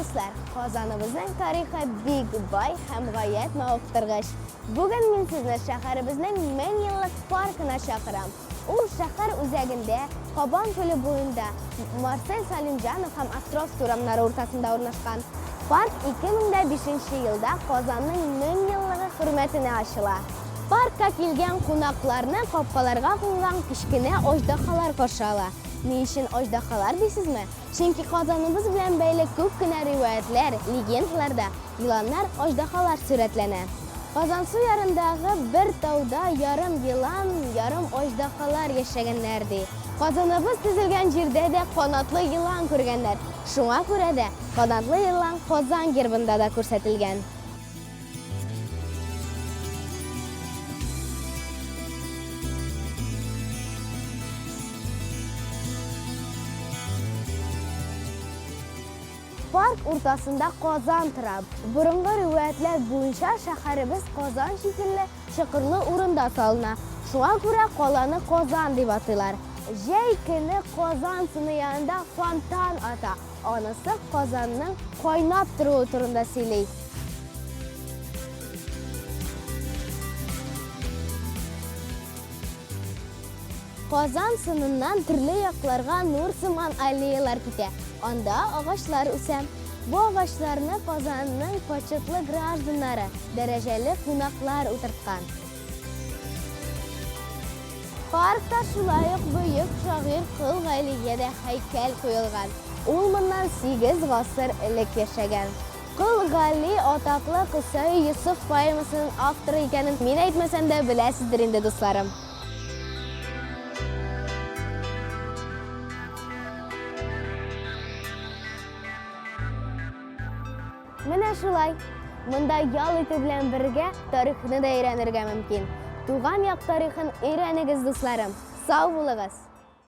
дуслар, Казаныбызның тарихы бик бай һәм гаять мавыктыргыч. Бүген мин сезне шәһәребезнең 1000 еллык паркына чакырам. Ул шәһәр үзәгендә, Кабан күле буенда, Марсель Салимҗанов һәм Островский урамнары уртасында урнашкан. Парк 2005 нче елда Казанның 1000 еллыгы хөрмәтенә ачыла. Паркка килгән кунакларны капкаларга кунган кечкенә аждаһалар каршы ала. Ни өчен аждаһалар дисезме? Чөнки Казаныбыз белән бәйле күп кенә риваятьләр, легендаларда еланнар, аждаһалар сурәтләнә. Казансу ярындагы бер тауда ярым елан, ярым аждаһалар яшәгәннәр, ди. Казаныбыз төзелгән җирдә дә канатлы елан күргәннәр. Шуңа күрә дә канатлы елан Казан гербында да күрсәтелгән. Парк уртасында Казан тора. Борынгы риваятьләр буенча шәһәребез Казан шикелле чокырлы урында салына. Шуңа күрә каланы Казан дип атыйлар. Җәй көне Казан сыны янында фонтан ата. Анысы Казанның кайнап торуы турында сөйли. Казан сыныннан төрле якларга нур сыман аллеялар китә. Анда агачлар үсә. Бу агачларны Казанның почетлы гражданнары, дәрәҗәле кунаклар утырткан. Паркта шулай ук бөек шагыйрь Кол Галигә дә һәйкәл куелган. Ул моннан 8 гасыр элек яшәгән. Кол Гали атаклы Кыссаи Йосыф поэмасының авторы икәнен мин әйтмәсәм дә беләсездер инде, дусларым. Менә шулай. Монда ял итү белән бергә тарихны да өйрәнергә мөмкин. Туган як тарихын өйрәнегез, дусларым. Сау булыгыз!